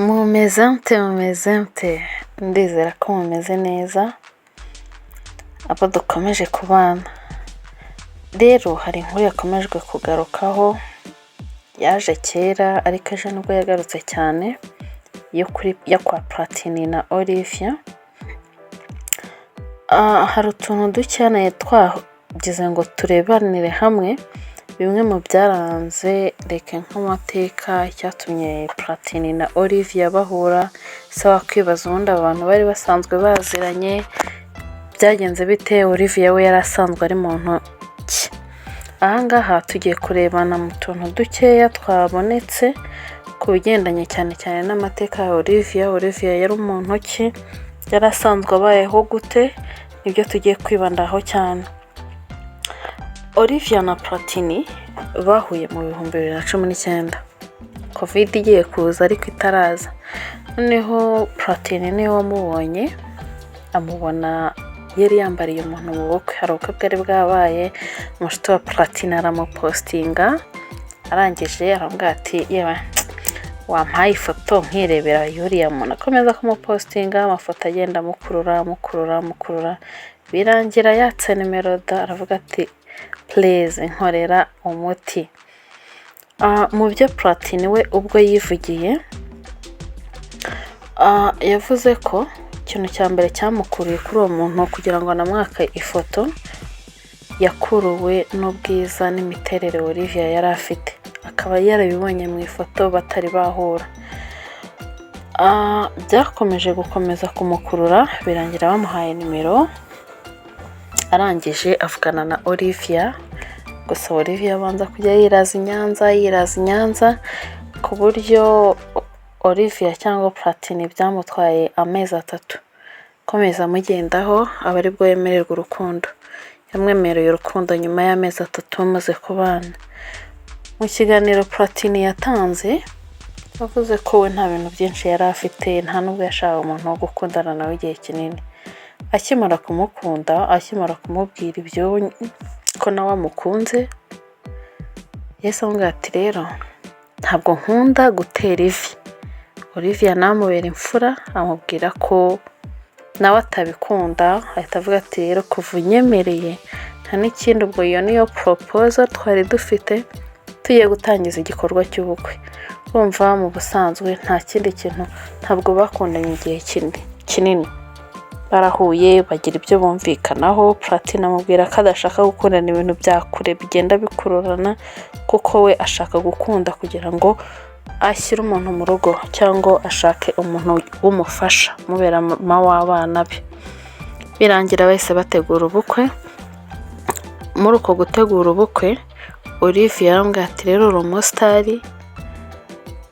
Mumeze mute, mumeze mute? Ndizera ko mumeze neza, abo dukomeje kubana. Rero hari inkuru yakomejwe kugarukaho, yaje kera ariko ejo nibwo yagarutse cyane, yo kuri yo kwa Platini na Olivia. Hari utuntu duke twagize ngo turebanire hamwe bimwe mu byaranze reka nk'amateka, icyatumye Platini na Olivia bahura. Ese wakwibaza, ubundi aba bantu bari basanzwe baziranye, byagenze bite? Olivia we yari asanzwe ari muntu ki? Aha ngaha tugiye kurebana mu tuntu dukeya twabonetse ku bigendanye cyane cyane n'amateka ya Olivia. Olivia yari umuntu ki? Yari asanzwe abayeho gute? Nibyo tugiye kwibandaho cyane. Olivia na Platini bahuye mu 2019, Covid igiye kuza ariko itaraza. Noneho Platini niwe wamubonye, amubona yari yambariye umuntu mu bukwe. Hari ubukwe bwari bwabaye, umushuti wa Platini aramupostinga, arangije aramubwira ati: "Yewe, wampaye ifoto nkirebera y'uriya muntu?" Akomeza kumupostinga amafoto, agenda amukurura, amukurura, amukurura, birangira yatse nimero da, aravuga ati: "Please, nkorera umuti." Mu byo Platini we ubwo yivugiye, yavuze ko ikintu cya mbere cyamukuriye kuri uwo muntu kugira ngo anamwake ifoto, yakuruwe n'ubwiza n'imiterere Olivia yari afite, akaba yarabibonye mu ifoto batari bahura. Byakomeje gukomeza kumukurura, birangira bamuhaye nimero, arangije avugana na Olivia. Gusa Olivia abanza kujya yiraza i Nyanza, yiraza i Nyanza, ku buryo Olivia cyangwa Platini byamutwaye amezi 3 akomeza amugendaho, aba aribwo yemererwa urukundo. Yamwemereye urukundo nyuma y'amezi 3 bamaze kubana. Mu kiganiro Platini yatanze, yavuze ko we nta bintu byinshi yari afite, nta nubwo yashakaga umuntu wo gukundana nawe igihe kinini. Akimara kumukunda, akimara kumubwira ibyo ko nawe amukunze, yahise amubwira ati: "Rero ntabwo nkunda gutera ivi." Olivia nawe amubera imfura, amubwira ko nawe atabikunda, ahita avuga ati: "Rero kuva unyemereye, nta n'ikindi, ubwo iyo niyo proposal twari dufite, tugiye gutangiza igikorwa cy'ubukwe." Urumva mu busanzwe nta kindi kintu, ntabwo bakundanye igihe kinini, barahuye bagira ibyo bumvikanaho. Platini amubwira ko adashaka gukundana ibintu bya kure bigenda bikururana, kuko we ashaka gukunda kugira ngo ashyire umuntu mu rugo cyangwa ashake umuntu w'umufasha umubera mama w'abana be. Birangira bahise bategura ubukwe. Muri uko gutegura ubukwe, Olivia yaramubwiye ati: "Rero uri umusitari,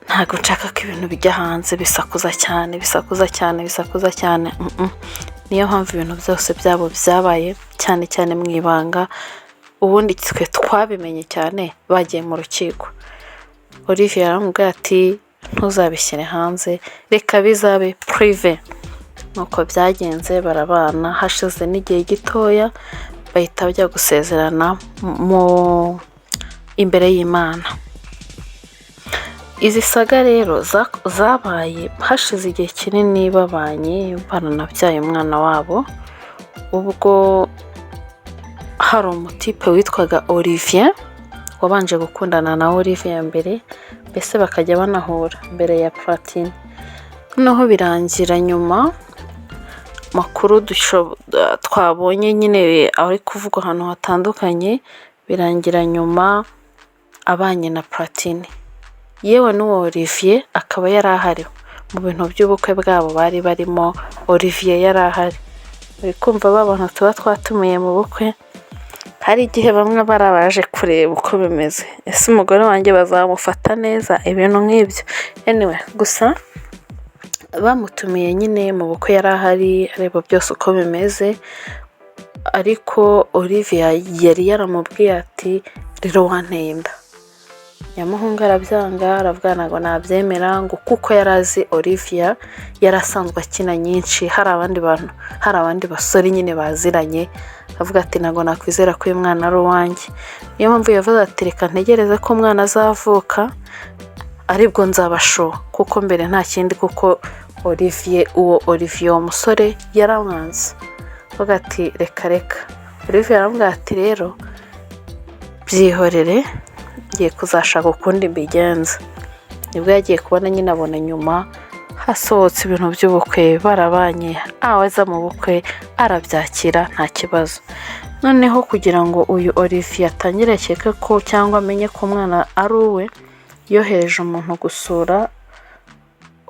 ntabwo nshaka ko ibintu bijya hanze bisakuza cyane, bisakuza cyane, bisakuza cyane." Niyo mpamvu ibintu byose byabo byabaye cyane cyane mu ibanga. Ubundi twe twabimenye cyane bagiye mu rukiko. Olivia yaramubwiye ati: "Ntuzabishyire hanze, reka bizabe privé." Nuko byagenze, barabana, hashize n'igihe gitoya bahita bajya gusezerana mu imbere y'Imana. Izi saga rero zabaye hashize igihe kinini babanye, baranabyaye umwana wabo, ubwo hari umutipe witwaga Olivier wabanje gukundana na Olivia mbere, mbese bakajya banahura mbere ya Platini. Noneho birangira nyuma, makuru twabonye nyine ari kuvugwa ahantu hatandukanye, birangira nyuma abanye na Platini, yewe n'uwo Olivier akaba yari ahari mu bintu by'ubukwe bwabo bari barimo. Olivier yari ahari. Uri kumva, ba bantu tuba twatumiye mu bukwe, hari igihe bamwe bari baje kureba uko bimeze, ese umugore wanjye bazamufata neza, ibintu nk'ibyo. Anyway, gusa bamutumiye nyine mu bukwe, yari ahari areba byose uko bimeze. Ariko Olivia yari yaramubwiye ati: "Rero wanteye inda." Nyamuhungu arabyanga, aravuga: "Ntabwo nabyemera," ngo kuko yari azi Olivia yari asanzwe akina nyinshi, hari abandi bantu, hari abandi basore nyine baziranye, avuga ati: "Ntabwo nakwizera ko uyu mwana ari uwanjye." Niyo mpamvu yavuze ati: "Reka ntegereze ko umwana azavuka." Aribwo nzaba sure, kuko mbere nta kindi, kuko Olivier, uwo Olivier, uwo musore yaramwanze." Avuga ati: "Reka reka." Olivier aramubwira ati: "Rero byihorere, ngiye kuzashaka ukundi mbigenza." Nibwo yagiye kubona nyine, abona nyuma hasohotse ibintu by'ubukwe, barabanye, aza mu bukwe arabyakira nta kibazo. Noneho kugira ngo uyu Olivier atangire akeke ko cyangwa amenye ko umwana ari uwe, yohereje umuntu gusura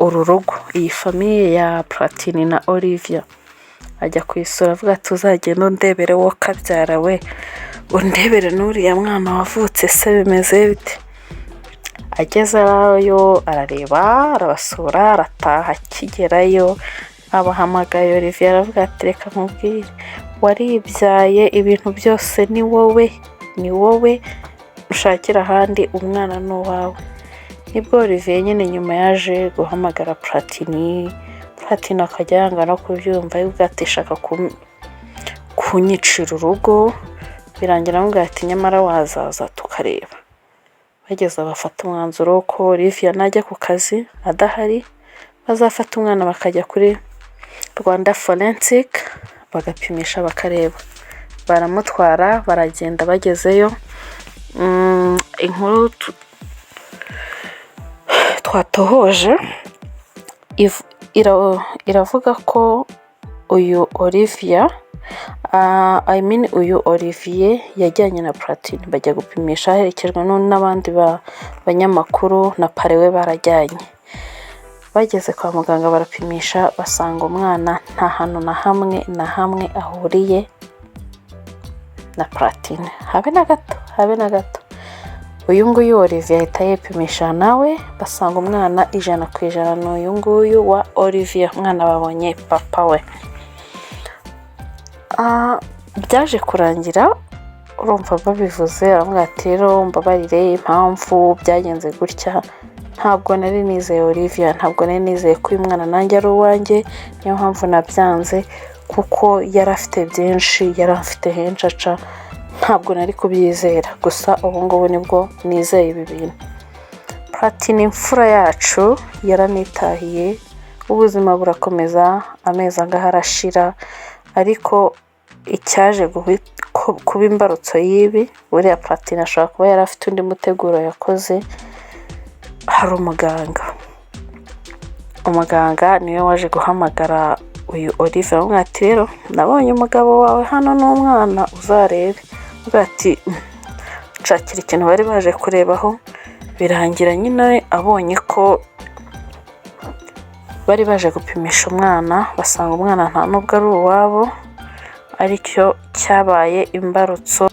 uru rugo, iyi famille ya Platini na Olivia. Ajya kuyisura avuga ati: "Uzagenda undebere, wowe kabyara we, undebere n'uriya mwana wavutse, se bimeze bite?" Agezeyo arareba, arabasura, arataha. Akigerayo abahamagaye. Olivier aravuga ati: "Reka nkubwire, waribyaye, ibintu byose ni wowe, ni wowe ushakira ahandi, umwana ni uwawe." Nibwo Olivier nyine nyuma yaje guhamagara Platini, Platini akajya yanga no kubyumva, avuga ati: "Shaka kunyicira urugo." Birangira amubwira ati: "Nyamara wazaza tukareba." Bageze bafata umwanzuro ko Olivia najya ku kazi adahari, bazafata umwana bakajya kuri Rwanda Forensic bagapimisha bakareba. Baramutwara, baragenda. Bagezeyo, inkuru twatohoje iravuga ko uyu Olivia, I mean uyu Olivier, yajyanye na Platini bajya gupimisha, aherekejwe n'abandi banyamakuru na parrain we barajyanye. Bageze kwa muganga barapimisha, basanga umwana nta hantu na hamwe na hamwe ahuriye na Platini, habe na gato, habe na gato. Uyu nguyu Olivier ahita yipimisha nawe, basanga umwana 100% ni uyu nguyu wa Olivier. Umwana babonye papa we. Byaje kurangira urumva babivuze, aramubwira ati: "Rero mbabarire, impamvu byagenze gutya, ntabwo nari nizeye Olivia, ntabwo nari nizeye ko uyu mwana nanjye ari uwanjye, niyo mpamvu nabyanze, kuko yari afite byinshi, yari afite henshi aca, ntabwo nari kubyizera. Gusa ubu ngubu nibwo nizeye ibi bintu." Platini imfura yacu yaranitahiye, ubuzima burakomeza, amezi angahe arashira. Ariko icyaje kuba imbarutso y'ibi, buriya Platini ashobora kuba yari afite undi muteguro yakoze. Hari umuganga, umuganga niwe waje guhamagara uyu Olivier, aramubwira ati: "Rero nabonye umugabo wawe hano n'umwana, uzarebe." Aramubwira ati: "Nshakira ikintu bari baje kurebaho." Birangira nyine abonye ko bari baje gupimisha umwana, basanga umwana nta nubwo ari uwabo, aricyo cyabaye imbarutso.